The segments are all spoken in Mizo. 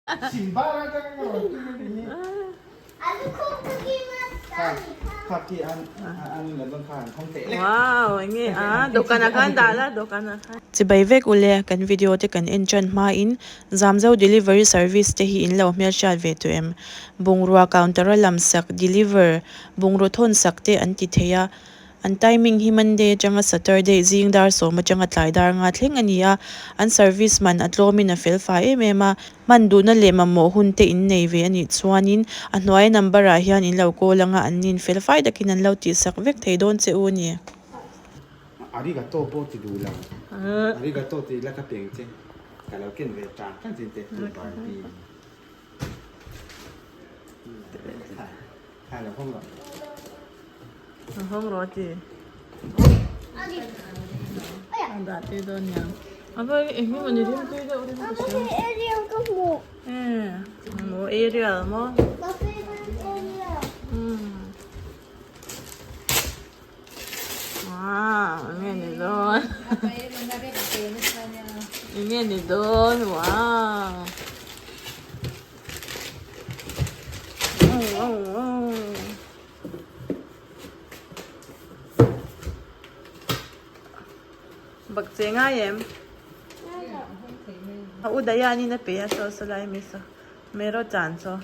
Wow enge a dawhkan ah khan dah la dawhkan ah khan. Chibai vek ule kan video te kan en tan hmain Zamzo delivery service te hi in lo hmelhriat ve tawh em? Bungrua counter a lam sak deliver bungraw thawn sak te an ti thei a. An timing hi Monday atanga Saturday zing dar sawm atanga tlai dar nga thleng a ni a, an service man a tlawmin a fel fai em em a, hman duhna leh mamawh hun te in nei ve a nih chuanin a hnuaia number ah hian in lo call anga an nin fel fai takin an lo tihsak vek thei dawn che u a ni. Arigato pawh ti duh lo. Arigato tih la ka peng che. Ka lo ken ve tang tang chin te tu Barbie. Kha lo hawng rawh. Lo hawng rawh ti. A dah te dawn niang. A va eng emaw ni rim tui deuh rim ka hria. Ariel ka hmu. Eh, maw Ariel maw? Ka favorite Ariel. Hmm. Wow, enge ni dawn? Enge ni dawn? Wow. Bak che ngai em? A u Diane in a pe a saw saw lai mi saw. Mero chan saw.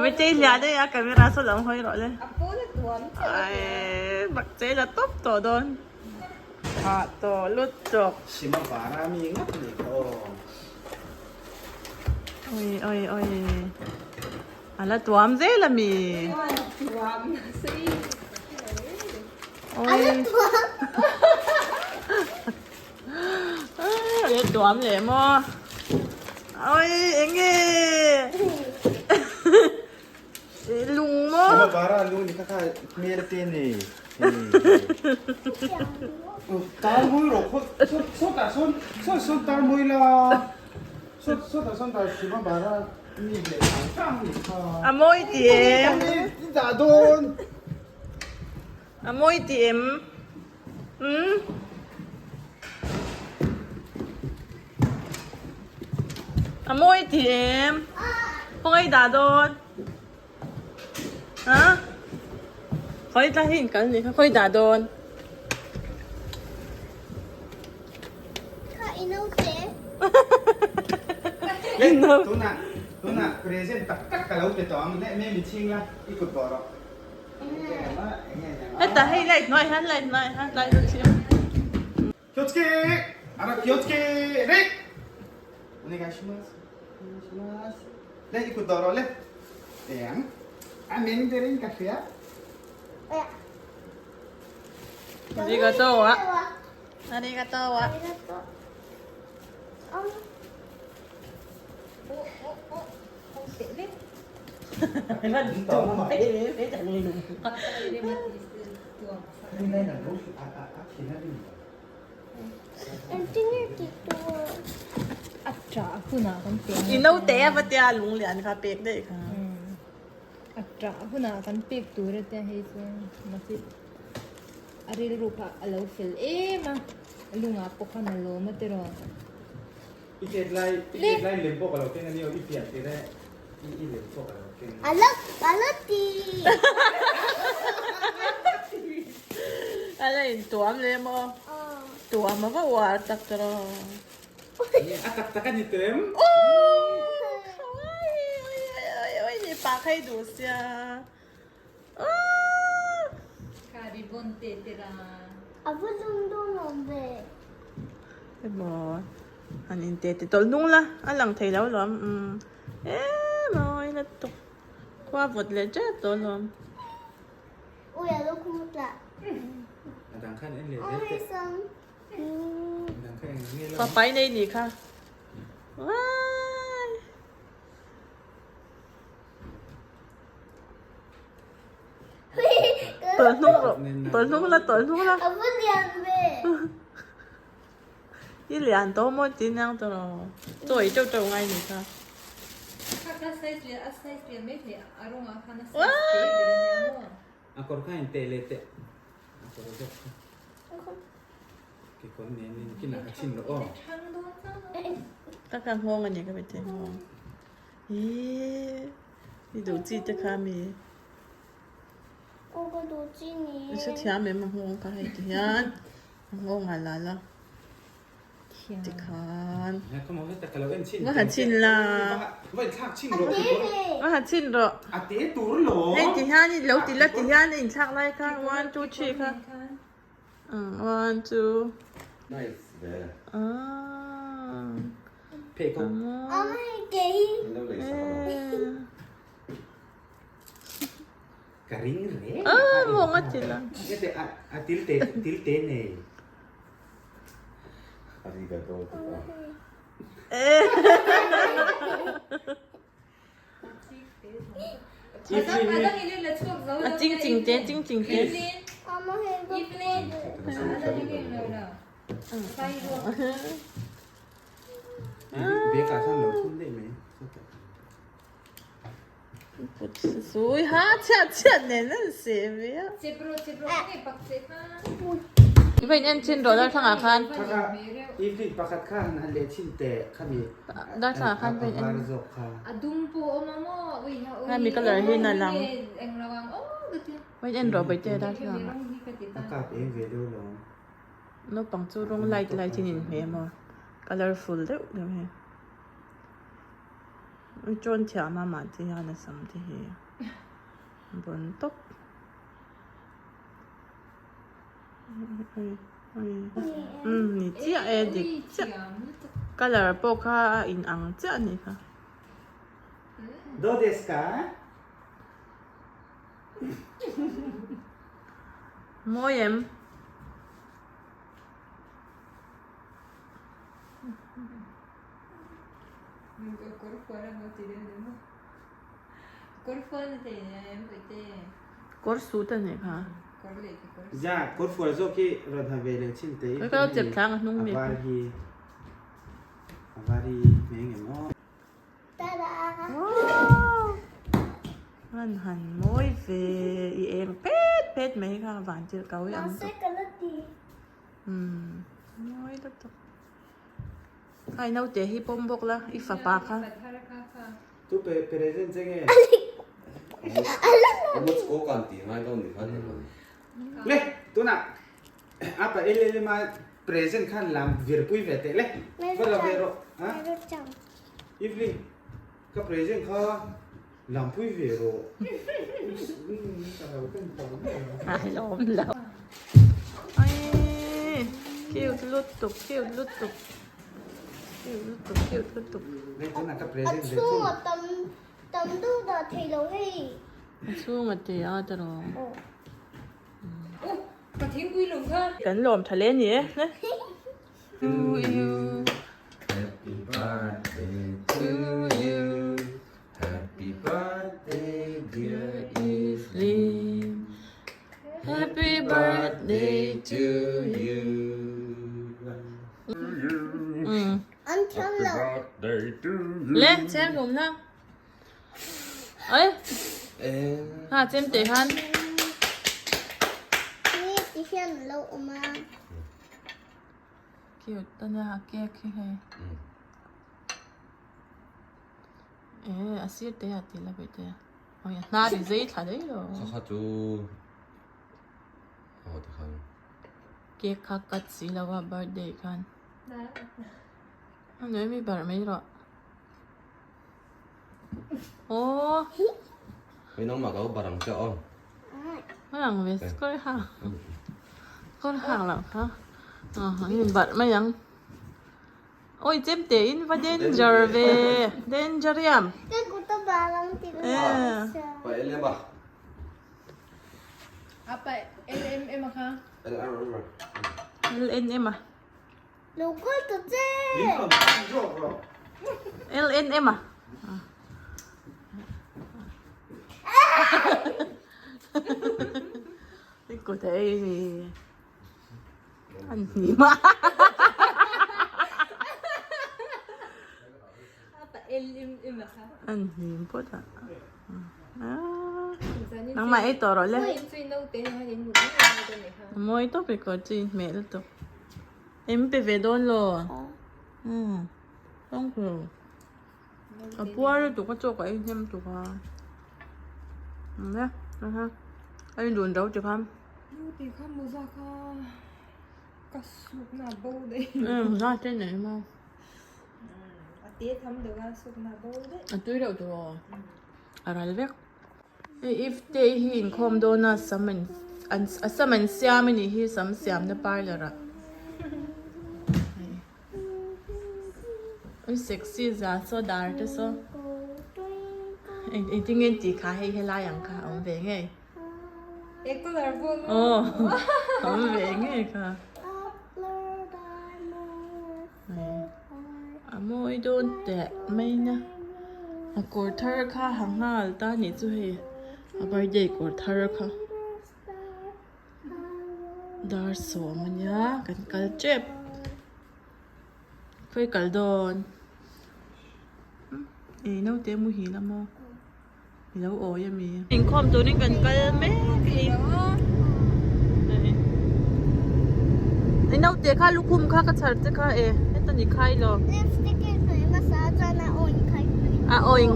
Mei hliah daih a camera saw lo hawi rawh le ai bak che la tawp tawh dawn ah tawh lut chawk Sima vara mi ngawt ni kha aw. Oi oi oi a la tuam zel a mi. Oi a la tuam leh maw oi eng nge lung maw. Sima vara lung ni kha kha hmel te ni. Tar mui rawh khaw sawtah sawn saw sawn tar mui la saw sawtah sawn tar Sima vara mi leh ang tang ni kha. A mawi ti em? I dah dawn. A mawi ti em? Umm. A mawi ti em? Khawngaih dah dawn. Ha? Khawi tla hi in kal ni kha khawi dah dawn. Kha i naute. Le tuna tuna present tak tak ka lo pe tawh ang le me mi chhing la i kut bawh rawh. Heta hei light hnuai hian light hnuai hian light a chhim. Kyosuke ara kyosuke re onegaishimasu onegaishimasu le i kut dawh rawh le eng a meng ber in ka hria Arigato a arigato a I naute a va tia lunglian kha pek daih kha. A tah hunah kan pek tur a tia hei chu mahse a rilru kha a lo fel em a lungah pawh khan a lawm a tiraw. I chet lai i chet lai lem pawh ka lo keng a nia i pian tir e i lem pawh ka lo keng. A lo a lo ti. A la intuam leh maw? Tuam a va uar tak tiraw. A tak tak a ni tawh em? Aww khawaii oi oi oi oi ni pa kha i duh sia aww. Kha ribbon te te ra. A va lung dawn lo ve. Emaw han in te te tawlh hnung la a lang thei lo lawm umm emaw ila tuk khua vawt leh tep tawh lawm. Ui a lo khum tla. A dang khan en leh zel teh. Papai nei ni kha. Wai. Tawlh hnung rawh. Tawlh hnung la, tawlh hnung la. A va lian ve. I lian tawh maw ti niang tawh rawh. Chaw ei teuh teuh ngai ni kha. Kha kha size lian a size lian mai thei a rawngah khan a size te ber a nia maw. A kawr kha in teh leh teh. A kawr zawk kha. Kekawr nen in kinah ka chhin rawh aw. Thang dawn chang. Ka kha nghawng a ni ka bete nghawng. Eee i duh chi te kha mi. Aw ka duh chi ni. I hrethiam em a nghawng kha hei ti hian a nghawng ah la la ti khan. Va ha chhin la. Va ha chhin rawh. A te tur lo. Hei ti hian i lo ti la ti hian i inthlak lai kha one two three kha. One two. Nice ve. Ah. Pheikhawk. Awm hei ke hi. Lo lei sak a. Ka ring reng. Ah, mawng a til a. Hete a a til te til te nei. Arigato ti pa. A ching ching te ching ching te. Sui ha chhiat chhiat nen an seh ve a. I va in en chin rawh darthlangah khan. Evelyn pakhat kha han han leh chin teh khami Darthlangah khan va in en. a var zawk kha. Hemi colour hi na lang. Va in en rawh Bawitea darthlangah. A kap eng ve deuh lo. Naupang chu rawng light light in inhmeh maw colourful deuh deuh hi. I chawn thiam a mah te hian a sam te hi bon tawp. Umm ni chiah e dik chiah colour pawh kha a in ang chiah a nih kha. Do desu ka? Mawi em? Kawr suit a nih kha. Ja, kawr fual zawk hi rawn ha ve leh chin teh i Ka chep thlang a hnung mi. A var hi a var hi hmeh ngem aw. Wow! Han han mawi ve i eng pet pet mai kha van tirh kau i ang tawp. Umm mawi lutuk. Khai naute hi pawm bawk la i fapa kha. Tu pe present che nge. Amutsko kan tih ngai lo ni khan Le tunah apa LLM a present khan lam virpui ve teh le. Va la ve rawh. Ha? Evelyn ka present kha lampui ve rawh. Lawm lo. Ai cute lutuk cute lutuk cute lutuk cute lutuk. Le tunah ka A present ve chhung thung. a tam tam deuh dah thei lo hei. A chhung a te a tiraw. Aw ka thingpui lo kha. Kan lawm tha hle ni e. To you Happy birthday to you Happy birthday dear Evelyn Happy birthday to you An thiam lo. Birthday to you Le chem hlum na. Oi Ha chem te khan. Ni ti hian lo awm a. Cute ta nia cake hi hei. E a sir te a ti la ve te. Oi a hnar i zei thla dei lo. Kha kha chu aw ti khan. Cake kha cut si lo a birthday khan. A noi mi bar mai rawh. Aw. Hei nangmah ka lo bar ang che aw. Mai ang ve kawr hang. Kawr hang loh kha. Aw an in barh mai ang. Awi chem te in va danger ve. Danger iam. Ka kut a bar ang tih ka hria. Pa LM a. A pa LMM a kha. LRM a. LNM a. Lo kal ta che. LNM a. kut a ei ni. An hnim a. An hnim phawt a. Nangmah ei tawh rawh le. Mawi tawp i kawr chu i hmeh lutuk. Em pe ve dawn lo. Umm. Thank you. A puar lutuk a chaw ka ei hnem tuk a. Nia aha a indun do ti khan. Ti kha muza kha ka sukna bo daih. Umm muza te nei maw. A te tham deuh a sukna bo daih. A tui deuh tur aw. A ral vek. Hei if te hi inkhawm dawn a sam an a sam an siam a nih hi sam siamna parlour ah. Ui sexy za saw dar te saw eng engtin nge tih kha hei helai ang kha a awm ve ngei aw a awm ve ngei kha a mawi dawn teh mai na a kawr thar kha ha nghal ta nih chu hei a birthday kawr thar kha. Dar sawm a nia kan kal tep khawi kal dawn ei naute muhil a maw i lo awi a mi. Inkhawm turin kan kal mek a ni naute kha lukhum kha ka chhar che kha e heta ni khai lo. Lipstick in hnawih hmasa chuan a oil kha in hnawih. A oil.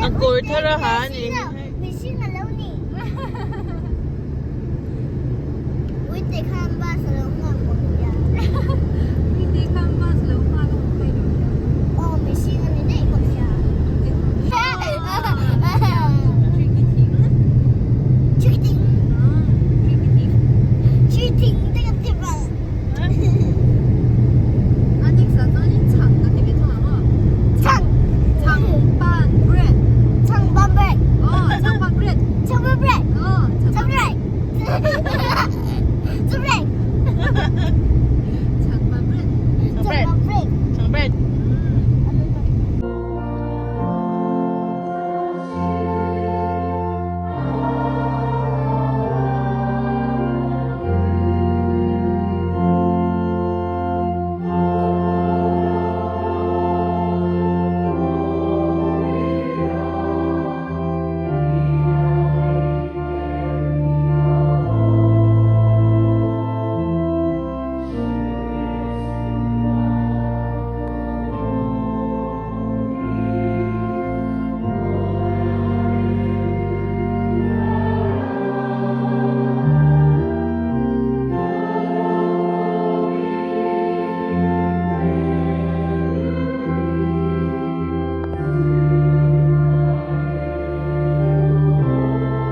A kawr thar a ha a ni. Mihring a lo ni. Uite khan bus a lo nghak bawk nia. Uite khan bus a lo nghak a hmu thei lo nia. Aw mihring a ni daih bawk sia. Tricky thing. Tricky thing. Tricky thing.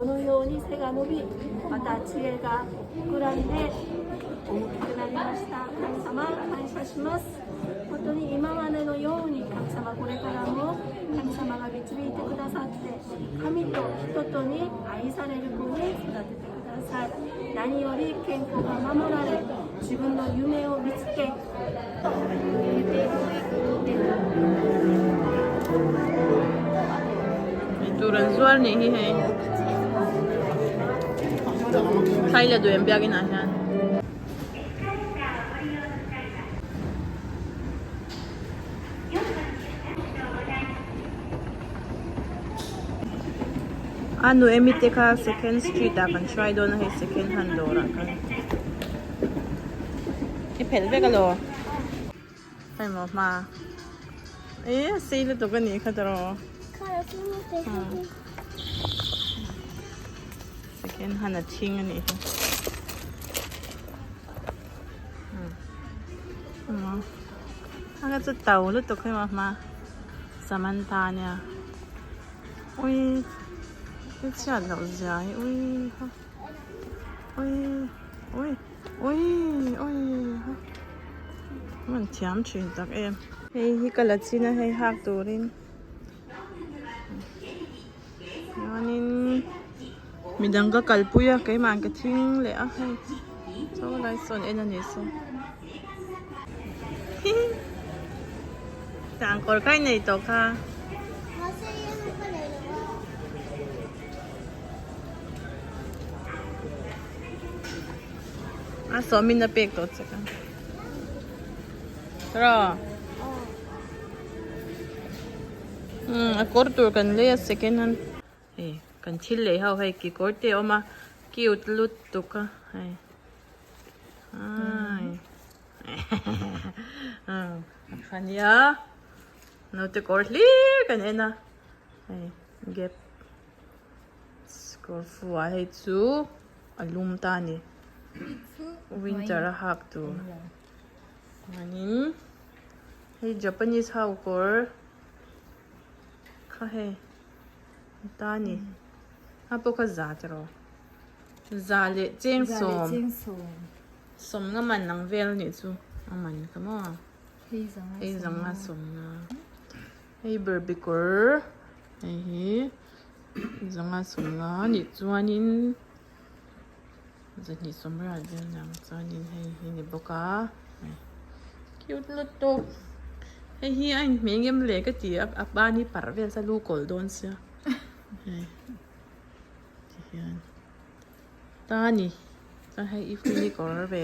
このように背が伸び、また知恵が膨らんで大きくなりました。神様、感謝します。本当に今までのように神様、これからも神様が導いてくださって、神と人とに愛される子に育ててください。何より健康が守られ、自分の夢を見つけ、 Eitur an zuar nih hi hei thlai la duh em biakin ah hian. A nu emi te kha second street ah kan hruai dawn a hei second hand dawr ah khan i phelh vek alaw hei maw hma e a sei lutuk a nih kha tawh second hand a thing a nih hi. A chu to lutuk hi maw hma Samantha ania ui i chhiat loh zia hi ui ha ui ui ui ui ha an thiam thin tak em hei hi ka la chin a hei hak turin chuanin midang ka kalpui a keimah ka thing leh a hei chaw lai sawn en a ni saw tang kawr kai nei tawh kha. A sawmin a pek tawh che kha. Tara. Umm a kawr tur kan lei a second hand. Hei kan thil lei ho hei kekawr te a awm a cute lutuk a hei ai a kha nia naute kawr hlir kan en a hei gap kawr fuh ah hei chu a lum ta a ni winter a hak tur chuanin hei japanese ho kawr kha hei. Ta ni. A pawh kha za te rawh. Za leh cheng sawm. Sawm nga man ang vel anih chu. A man ka maw. Hei zanga sawm nga. Hei barbie kawr. Hei hi zanga sawm nga anih chuanin zahnih sawm riat vel ang chuanin hei hi ni bawk a. Cute lutuk. Hei hi a inhmeh ngem le ka ti a a ban hi parh vel sa lu kawl dawn sia hei ti hian ta ni chuan hei evelyn hi kawr ve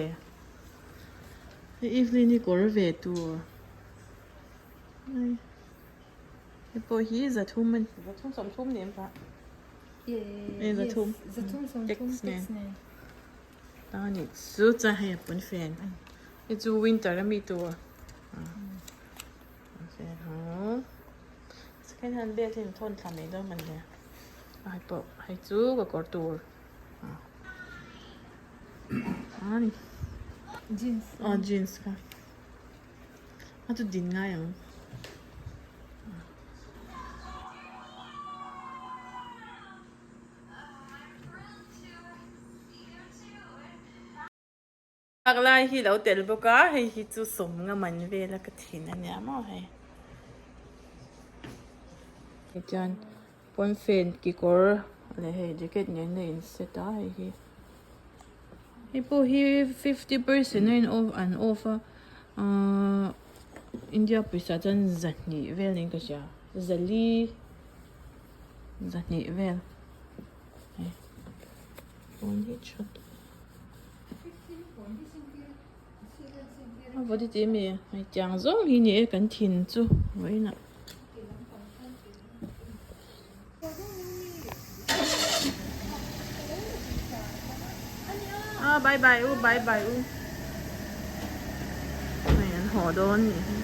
hei evelyn hi kawr ve tur hei hei pawh hi zathum a ni zathum sawmthum ni em kha hei zathum tax nen. Ta ni chu chuan hei a pawn fan hei chu winter a mi tur fan ho second hand bag hi an thawn thla mai dawn mawni le a hei pawh hei chu ka kawr tur a ni jeans aw jeans kha a chu din ngai ang. Lak lai hi lo tel bawk a hei hi chu sawm nga man vel a ka thin a nia maw hei tichuan pawnfen kekawr leh hei jacket nen a in set a hei hi hei pawh hi 50% a in off an off a ahh India pawisa chuan zahnih vel niin ka hria zali. Zahnih vel hei pawn hi tha tawh a vaw titi ami hei tiang zawng hi ni e kan thin chu vawiinah. A bye bye u bye bye u hei an haw dawn nih hi.